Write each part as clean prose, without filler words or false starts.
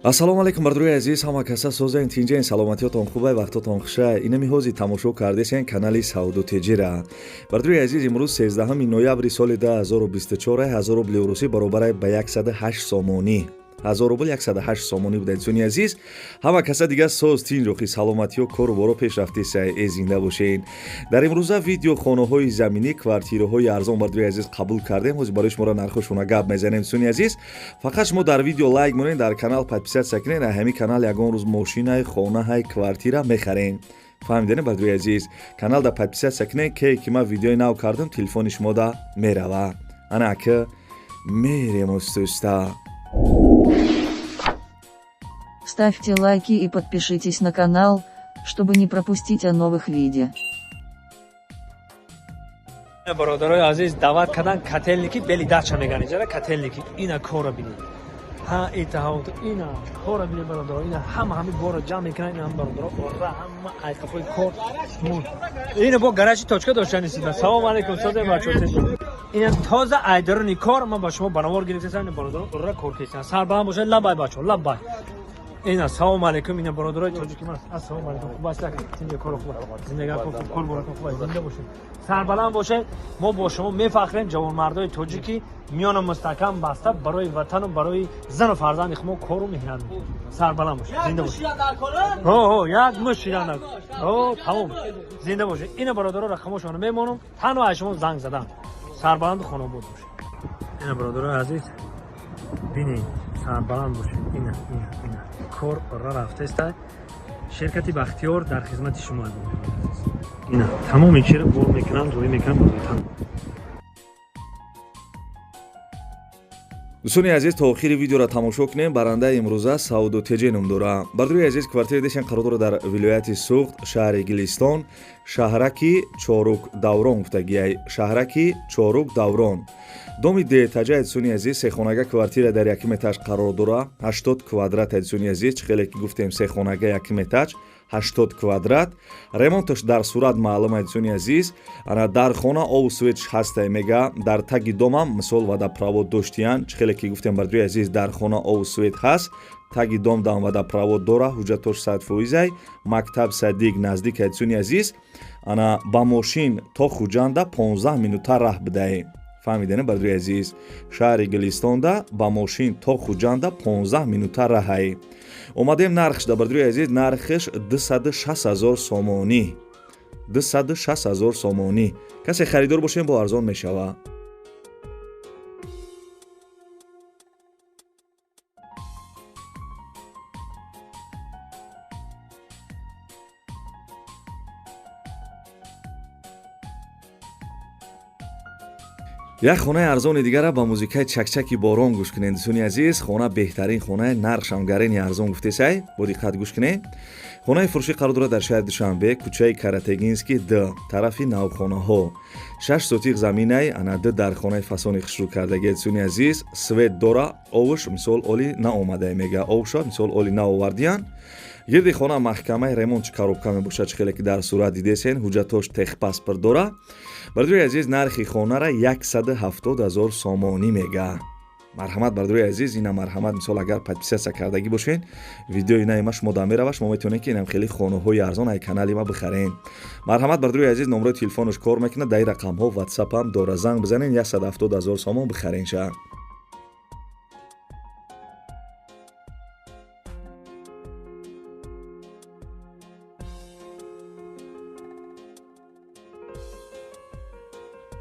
Ассалому алайкум, бардорои азиз, ҳама каса созаин, тинҷаин, саломатиётон хубай, вақтотон хушай. Инами ҳозир тамошо кардесен канали Савдо Теҷира. Бардорои азиз, имрӯз 13 ноябри соли 2024, 1000 рубли русӣ баробарай ба 108 сомонӣ. 1000 рубл 108 сомонӣ буда. Дӯстони азиз, ҳама каса дига соз, тинҷ, охи саломатиё, кору боро пеш рафтесай, э зинда бошен. Дар имрӯза видео хонаҳои заминӣ, квартираҳои арзон, бардорои азиз, қабул кардем. Ҳозир барои шуморо нархошона гап мезанем. Дӯстони азиз, фақат шумо дар видео лайк монед, дар канал подписаться кунед. Ҳамин канал ягон рӯз мошинай, хонаҳай, квартира мехарем. Фаҳмидане, бардорои азиз? Канал да подписаться кунед, ке ки ман видеои нав кардам, телефони шумо да мерава. Ана ака мерем устуста. Ставьте лайки и подпишитесь на канал, чтобы не пропустить о новых видео. Бародарои азиз, даъват кардан Котельники, бели дача меган иҷара Котельники. Ина кора бинед, ҳа итаҳот, ина кора бинед, бародаро. Ина ҳама ҳами борро ҷамъ мекунанд. Ина бародаро, ора ҳама айқафои кор. Ина бо гаражи точка доштанисида. Салому алайкум, созе бачо. Ина тоза айдарони кор ман ба шумо банавор гирифтесам. Ина бародаро, ора кор кесан, сарбаланд бошад. Лабай, бачо, лабай. Ина, салому алайкум. Ина бародарои тоҷики ман, ассалому алайкум. Хуб аст, зинда, кор хуб, зиндагӣ хуб, кор борака хуб, зинда бошед, сарбаланд бошед. Мо бо шумо мефахрем. Ҷавонмардои тоҷики миёна мустаҳкам баста, барои ватану барои зану фарзанди хумо кору меҳнат мекунем. Сарбаланд бошед, зинда бошед. Ҳо, як муш шидан, ҳо, тамом, зинда бошед. Ина бародаро, рақамошонро мемонам, танҳо аз шумо занг задан. Сарбаланду хонобод бошед. Ина бародарои азиз, бинед, сарбаланд бошед. Ина, ина, ина кор ора рафтеста. Ширкати Бахтиёр дар хизмати шумо. Ина тамоми чиро бор мекунам, ҷоӣ мекунам ба ватан. Дӯстони азиз, то охири видеоро тамошо кунем. Барандаи имрӯза Савдо Теҷе ном дора. Бардорои азиз, квартираи дешан қарор дорад дар вилояти Суғд, шаҳри Гилистон, шаҳраки Чорук Даврон гуфтагиай, шаҳраки Чорук Даврон, доми деэтажа. Дӯстони азиз, сехонага квартира дар яким этаж қарор дора, 80 квадрат. Дӯстони азиз, чӣ хеле ки гуфтем, сехонага, яким этаж, 80 квадрат. Ремонташ дар сурат маълума. Дӯстони азиз, ана дар хона обу светш ҳастай, мега. Дар таги домам мисол водопровод доштиян. Чӣ хеле ки гуфтем, бардорои азиз, дар хона обу свет ҳаст, таги дом дам водопровод дора, ҳуҷҷатош 100%ай. Мактаб, садик наздик. Дӯстони азиз, ана ба мошин то Хуҷанда 15 минута раҳ бидаем. Фаҳмидане, бардорои азиз? Шаҳри Гилистонда ба мошин то Хуҷанда 15 минута раҳай. Омадем нархш да, бардорои азиз, нархш 260 ҳазор сомонӣ, 260 ҳазор сомонӣ. Касе харидор бошем, бо арзон мешавад. Як хонаи арзони дигара ба музикаи чакчаки борон гӯш кунед. Дӯстони азиз, хона беҳтарин хона, нархшам гарени арзон гуфтесай. Бо диққат гӯш кунед. Хонаи фурӯшӣ қарор дорад дар шаҳри Душанбе, кӯчаи Каратегинский д, тарафи навхонаҳо. 6 сотиқ заминай, ана д дар хонаи фасони хушрӯ кардагӣ. Дӯстони азиз, свет дора, овуш мисол оли наомада, мега, овша мисол оли наовардиян. Гирди хона маҳкамаи, ремонтш коробка мебошад. Чӣ хеле ки дар сурат дидесен, ҳуҷҷатош техпаспорт дора. Бардорои азиз, нархи хонара 170 ҳазор сомонӣ мега. Марҳамат, бардорои азиз, ина марҳамат. Мисол, агар подписаться кардагӣ бошед, видеои наи ма шумо да мерава, шумо метавонед, ки инам хеле хонаҳои арзон ай канали ма бихарен. Марҳамат, бардорои азиз, номерои телефонаш кор мекунад, дар ин рақамҳо ватсапам дора, занг бизанед, 170 ҳазор сомон бихарен ша.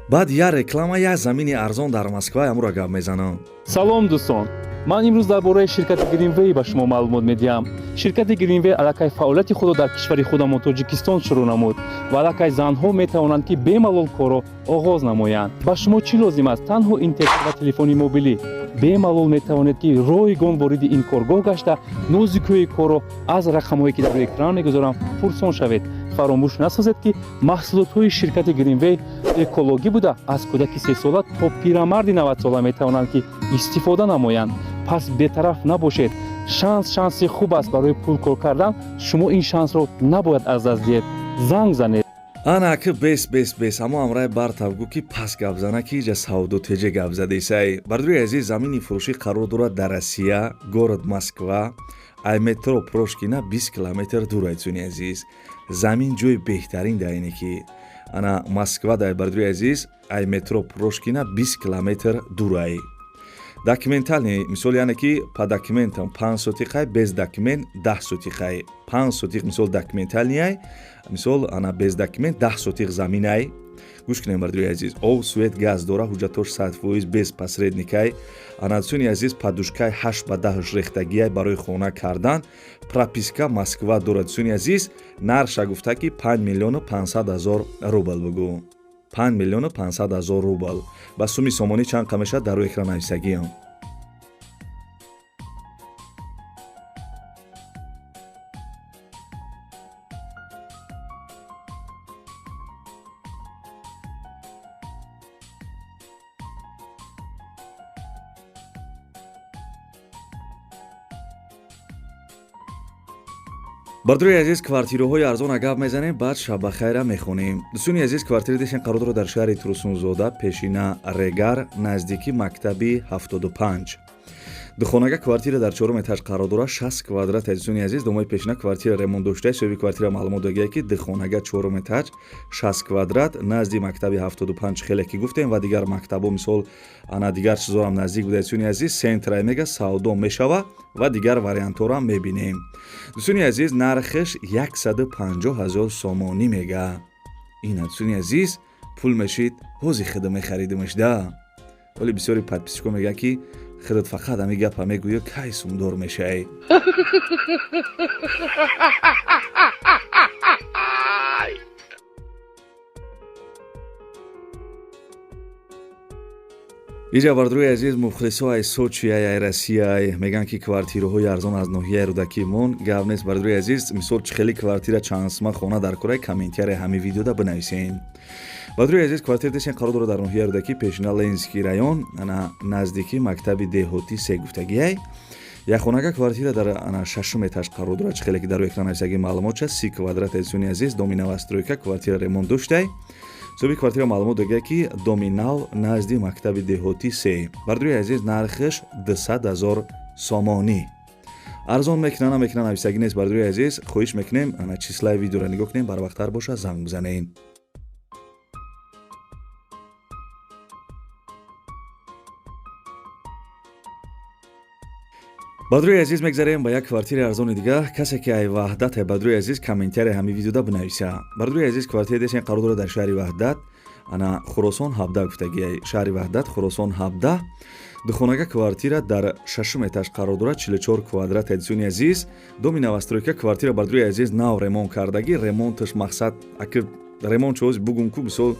Баъд як реклама, як замини арзон дар Москва, амура гап мезанам. Салом, дӯстон! Ман имрӯз дар бораи ширкати Гринвей ба шумо маълумот медиҳам. Ширкати Гринвей аллакай фаъолияти худро дар кишвари худамон Тоҷикистон шурӯъ намуд ва аллакай занҳо метавонанд, ки бемалол корро оғоз намоянд. Ба шумо чӣ лозим аст? Танҳо интернет ва телефони мобилӣ. Бемалол метавонед, ки ройгон вориди ин коргоҳ гашта, нозукиҳои корро аз рақамҳое, ки дар рӯи экран мегузорам, пурсон шавед. Фаромӯш насозед, ки маҳсулотҳои ширкати Гринвей экологӣ буда, аз кӯдаки сесола то пирамарди 90сола метавонанд, ки истифода намоянд. Пас бетараф набошед. Шанс шанси хуб аст барои пул кор кардан. Шумо ин шансро набояд аз даст диҳед. Занг занед. Ана аки бес бес бес, ҳамо амрай бартав гӯ ки пас гап зана, ки иҷа Савдо Теҷе гап задесай. Бардори азиз, замини фурӯшӣ қарор дорад дар Россия, город Москва, ай метро Прошкина 20 километр дур. Айцуни азиз, замин ҷои беҳтарин дар ине ки ана Москва дай. Бардори азиз, ай метро Прошкина 20 километр дурай. Документальный, мисол, яъне ки по документам 5 сотиқай, без документ 10 сотиқай. 5 сотиқ, мисол, документальный, мисол, ана без документ 10 сотиқ заминай. Гӯш кунем, бардори азиз, об, свет, газ дора, ҳуҷҷатош 100%, без посредникай. Ана, дӯстони азиз, подушкай 8 ба 10 рехтагиай барои хона кардан, прописка Москва дорад. Дӯстони азиз, нархша гуфта ки 5 миллиону 500 ҳазор рубл. Бугӯ, 5 миллиону 500 ҳазор рубл ба суми сомонӣ чанд қа мешавад, дар рӯи экран нависагиам. Бардори азиз, квартираҳои арзона гап мезанем, баъд шаббахайра мехонем. Дӯстони азиз, квартираи дешен қарор дорад дар шаҳри Турсунзода, пешина Регар, наздики мактаби 75. Духонага квартира дар чорум этаж қарор дорад, 60 квадрат. Азизони азиз, домои пешина квартира ремонт доштаи. Соҳиби квартира маълумот додагия, ки духонага, чорум этаж, 60 квадрат, назди мактаби 75, хеле ки гуфтем, ва дигар мактабо, мисол, ана дигар чизорам наздик буда. Азизони азиз, центрай мега, савдо мешава ва дигар вариантҳоро мебинем. Дӯстони азиз, нархаш 150 ҳазор сомонӣ мега. Ин, дӯстони азиз, пул мешид, ҳози хида мехаридимаш да. Вале бисёри подписчико мега, ки худат фақат ҳами гапа мегӯё, кай сумдор мешавӣ? Иҷа, бардорои азиз, мухлисо ай Сочи, ай Россия мегӯянд, ки квартираҳои арзон аз ноҳияи Рӯдакӣ мон. Гап нест, бардорои азиз, мисол, чӣ хеле квартира, чандсума хона дар кораи, комментария ҳами видеода бинависем. Бардорои азиз, квартира дешен қарор дорад дар ноҳияи Рӯдакӣ, пешина Ленинский район, ана наздики мактаби деҳотӣ се гуфтагиай. Якхонага квартира дар ана шашум этаж қарор дорад, чӣ хеле ки дар рӯи экран нависаги маълумот шад, 30 квадрат. Азизони азиз, доми новостройка, квартира ремонт доштай. Соҳиби квартира маълумот додагия, ки доми нав, назди мактаби деҳотӣ се. Бардорои азиз, нархаш 200 ҳазор сомонӣ. Арзон мекуна, намекуна, нависагӣ нест. Бардорои азиз, хоҳиш мекунем, ана числаи видеоро нигоҳ кунем, барвақттар боша, занг бизанед. Бардорои азиз, мегзарем ба як квартираи арзони дига. Касе ки ай Ваҳдат, ай, бардорои азиз, комментария ҳами видеода бинависа. Бардорои азиз, квартираи десен қарор дорад дар шаҳри Ваҳдат, ана Хуросон 17 гуфтагиай, шаҳри Ваҳдат, Хуросон 17. Духонага квартира дар шашум этаж қарор дорад, 44 квадрат. Азизони азиз, доми новостройка, квартира, бардорои азиз, нав ремонт кардагӣ. Ремонташ мақсад, аки ремонт чоз бугум ку, мисол,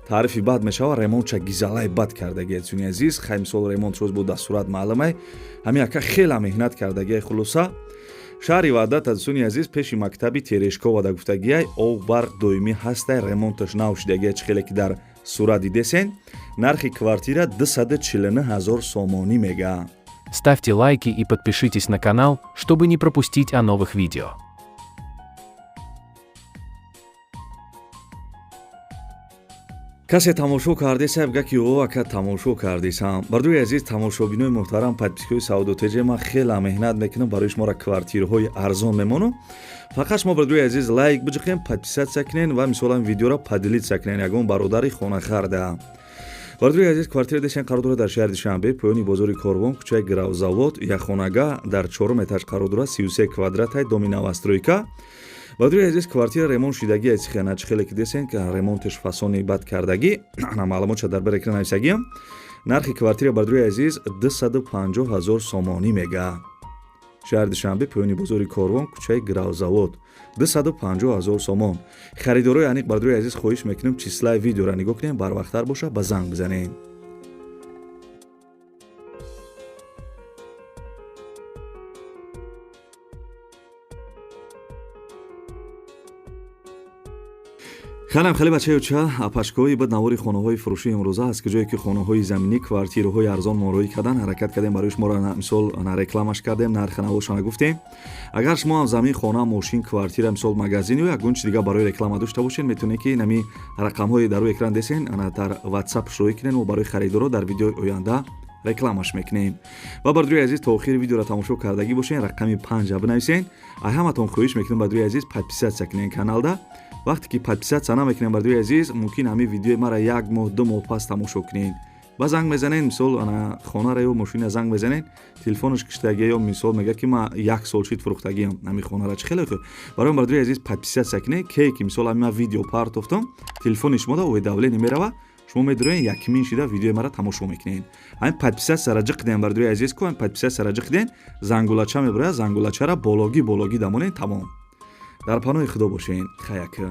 таърифи бад мешава. Ремонтча гизалаи бад кардагӣ, азизони азиз. Хай, мисол, ремонт чоз буд, дар сурат маълумай, ҳамин ака хела меҳнат кардагиай. Хулоса, шаҳри Ваҳдат, азизони азиз, пеши мактаби Терешкова да гуфтагиай. Об, барқ доимӣ ҳастай, ремонташ нав шудагиай, чӣ хеле ки дар сурат дидесен. Нархи квартира 249 ҳазор сомонӣ мега. Ставьте лайки и подпишитесь на канал, чтобы не пропустить о новых видео. Касе тамошо кардеса, бга ки о ака, тамошо кардесам. Бардои азиз, тамошобинои муҳтарам, подпискаҳои Савдотеҷе, ман хеле меҳнат мекунам, барои шуморо квартираҳои арзон мемонам. Фақат шумо, бардои азиз, лайк биҷиқем, подписаться кунен ва мисолан видеоро поделиться кунен ягон бародари хонахарда. Бардои азиз, квартира дешен қарор дорад дар шаҳри Душанбе, поёни бозори Корвон, кӯчаи Гравзавод. Якхонага дар чорум этаж қарор дорад, 33 квадратай, доми новостройка. Бардои азиз, квартира ремонт шидагӣ аз хиянат, чӣ хеле ки десен, ки ремонташ фасони бад кардагӣ. Ана маълумотша дар бар экран нависагиам. Нархи квартира, бардои азиз, 250 ҳазор сомонӣ мега. Шаҳри Душанбе, поёни бозори Корвон, кӯчаи Гравзавод, 250 ҳазор сомон. Харидорои аниқ, бардои азиз, хоҳиш мекунем, числаи видеоро нигоҳ кунем, барвақттар боша, ба занг бизанем. Хелам хеле бачаюча апашкои бад навори хонаҳои фурӯши имрӯза аст, ки ҷое ки хонаҳои заминӣ, квартираҳои арзон мороӣ кардан ҳаракат кардем, барои шуморо мисол на рекламаш кардем, нархи навошона гуфтем. Агар шумо ҳам замин, хона, мошин, квартира, мисол магазин ё ягон чи дигар барои реклама дошта бошед, метавонед ки нами рақамҳои дар рӯи экран десен, ана дар WhatsApp шурӯъ кунед, мо барои харидоро дар видеои оянда рекламаш мекунем. Ва бардӯи азиз, то охири видеоро тамошо кардагӣ бошед, рақами 5 бинависен. Ай ҳаматон хоҳиш мекунем, бардӯи азиз, подписаться кунед каналда. Вақте ки подписаться намекунем, бардӯи азиз, мумкин ҳамин видеои мара 1 моҳ, 2 моҳ пас тамошо кунед. Ба занг мезанед, мисол ана хонара ё мошина занг мезанед, телефонаш киштагия ё мисол мегӯяд ки ман 1 сол шид фурӯхтагиам ҳамин хонара. Чӣ хеле хуб. Барои бардӯи азиз подписаться кунед, ке ки мисол ҳамин ман видео партофтам, телефони шумода уведомление мерава, шумо медуроед якмин шида видеои мара тамошо мекунед. Ҳамин подписаться ра ҷиқ ден, бардӯи азиз, ку ҳамин подписаться ра ҷиқ ден, зангулача мебарояд, зангулачара бологӣ бологӣ дамонед, тамом. Дар паноҳи худо бошед. Хаяка.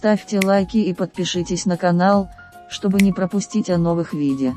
Ставьте лайки и подпишитесь на канал, чтобы не пропустить о новых видео.